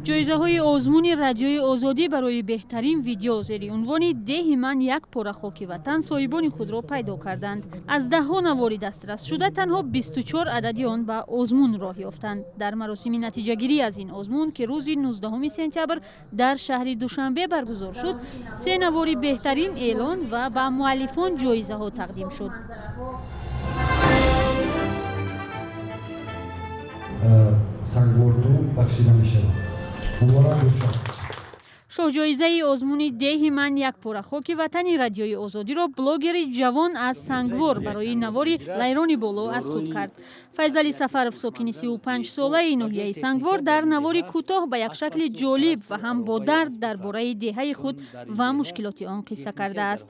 Ҷоизаҳои озмуни Радиои Озодӣ барои беҳтарин видео зери унвони «Деҳи ман як пора хоки ватан» соҳибони худро пайдо карданд. Аз даҳҳо навори дастрасшуда танҳо 24 адади он ба озмун роҳ ёфтанд. Дар маросими натиҷагирӣ аз ин озмун, ки рӯзи 19 сентябр дар шаҳри Душанбе баргузор шуд, се навори беҳтарин эълон ва ба муаллифон ҷоизаҳо тақдим шуд. Сангворду бахшида мешавад. Муборак бошад. Шоҳҷоизаи озмуни «Деҳи ман як пора хоки ватани» Радиои Озодиро блогери ҷавон аз Сангвор барои навори «Лайрони боло» аз худ кард. Файзали Сафаров, сокини 35-солаи ноҳияи Сангвор, дар навори кӯтоҳ ба як шакли ҷолиб ва ҳам бо дард дар бораи деҳаи худ ва мушкилоти он қисса кардааст.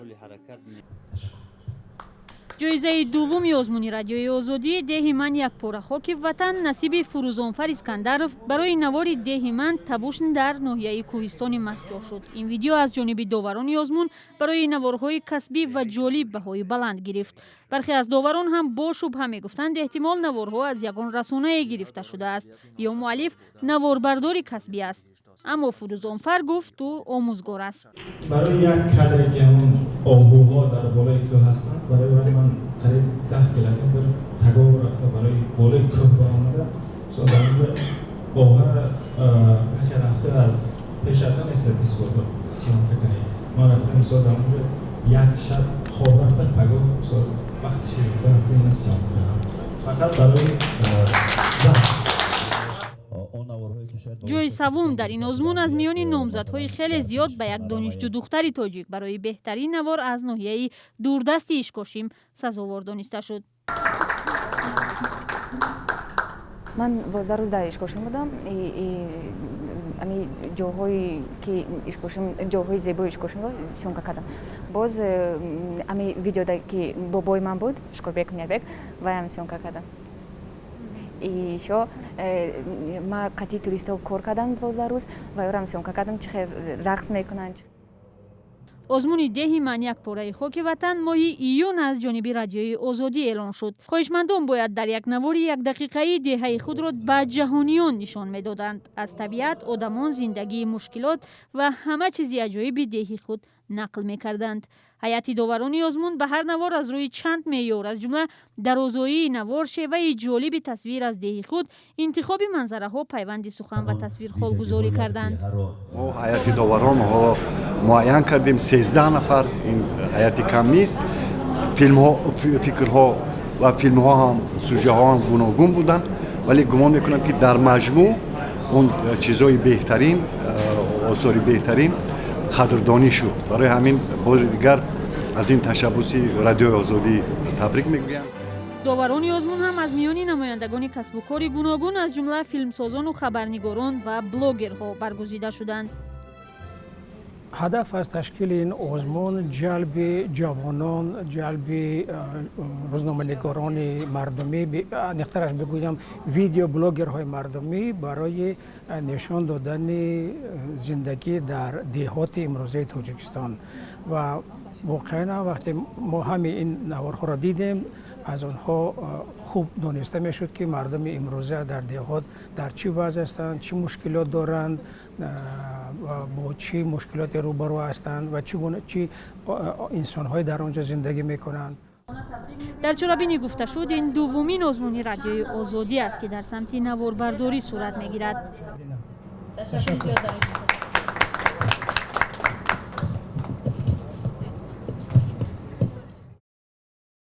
Ҷоизаи дуввуми озмуни Радиои Озодӣ «Деҳи ман як пора хоки ватан» насиби Фурӯзонфар Искандаров барои навори «Деҳи ман Табушн» дар ноҳияи кӯҳистони Мастҷоҳ шуд. Ин видео аз ҷониби доварони озмун барои наворҳои касбӣ ва ҷолиб баҳои баланд гирифт. Бархе аз доварон ҳам бо шубҳа мегуфтанд, эҳтимол наворҳо аз ягон расонае гирифта шудааст ё муаллиф наворбардори касбӣ аст. Аммо Фурӯзонфар гуфт, ӯ омӯзгор аст. Барои як кадре, ки ҳамон оҳуҳо дар болои кӯҳ ҳастанд, барои вай ман қариб 10 километр тагов рафта, барои болои кӯҳ баромада, мисол, дар онҷо оҳара яке рафта аз пешат наместад, ки съёмка кунӣ. Ман рафта, мисол, дар онҷо як шаб хоб рафта, пагоҳ, мисол, вақти ширифта рафта, ина съёмка кардам фақат барои заҳр. Ҷои саввум дар ин озмун аз миёни номзадҳои хеле зиёд ба як донишҷӯ духтари тоҷик барои беҳтарин навор аз ноҳияи дурдасти Ишкошим сазовор дониста шуд. Ман 12 рӯз дар Ишкошим будам. Ами ҷоҳое ки Ишкошим, ҷоҳои зебои Ишкошимро съёмка кардам. Боз ами видеода, ки бобои ман буд, Шукурбек Ниятбек, ваям съёмка кардам. Ещё ма қатъи туристҳо кор кардам 12 рӯз ва ёрам съёмка кардам, чӣ хел рақс мекунанд. Озмуни «Деҳи ман як пораи хоки ватан» моҳи июн аз ҷониби Радиои Озодӣ эълон шуд. Хоҳишмандон бояд дар як навори якдақиқаӣ деҳаи худро ба ҷаҳониён нишон медоданд, аз табиат, одамон, зиндагии, мушкилот ва ҳама чизи аҷоиби деҳи худ нақл мекарданд. Ҳайати доварони озмун ба ҳар навор аз рӯи чанд меъёр, аз ҷумла дарозоии навор, шеваи ҷолиби тасвир аз деҳи худ, интихоби манзараҳо, пайванди сухан ва тасвир холгузорӣ карданд. Мо ҳайати доварон ҳоло муайян кардем, 13 нафар. Ин ҳайати кам нест. Филмҳо, фикрҳо ва филмҳо ҳам, сюжаҳо ҳам гуногун буданд, вале гумон мекунам, ки дар маҷмӯъ он чизҳои беҳтарин, осори беҳтарин қадрдонӣ шуд. Барои ҳамин бори дигар аз ин ташаббуси Радиои Озодӣ табрик мегӯям. Доварони озмун ҳам аз миёни намояндагони касбу кори гуногун, аз ҷумла филмсозону хабарнигорон ва блогерҳо баргузида шуданд. Ҳадаф аз ташкили ин озмун ҷалби ҷавонон, ҷалби рӯзноманигорони мардумӣ, аниқтараш бигӯям, видеоблогерҳои мардумӣ барои нишон додани зиндагӣ дар деҳоти имрӯзаи Тоҷикистон. Ва воқеан, вақте мо ҳами ин наворҳоро дидем, аз онҳо хуб дониста мешуд, ки мардуми имрӯза дар деҳот дар чӣ вазъ ҳастанд, чӣ мушкилот доранд, бо чӣ мушкилоте рӯбарӯ ҳастанд ва чӣ гуна чӣ инсонҳое дар он ҷо зиндагӣ мекунанд. Дар чорабинӣ гуфта шуд, ин дуввумин озмуни Радиои Озодӣ аст, ки дар самти наворбардорӣ сурат мегирад. Ташаккур.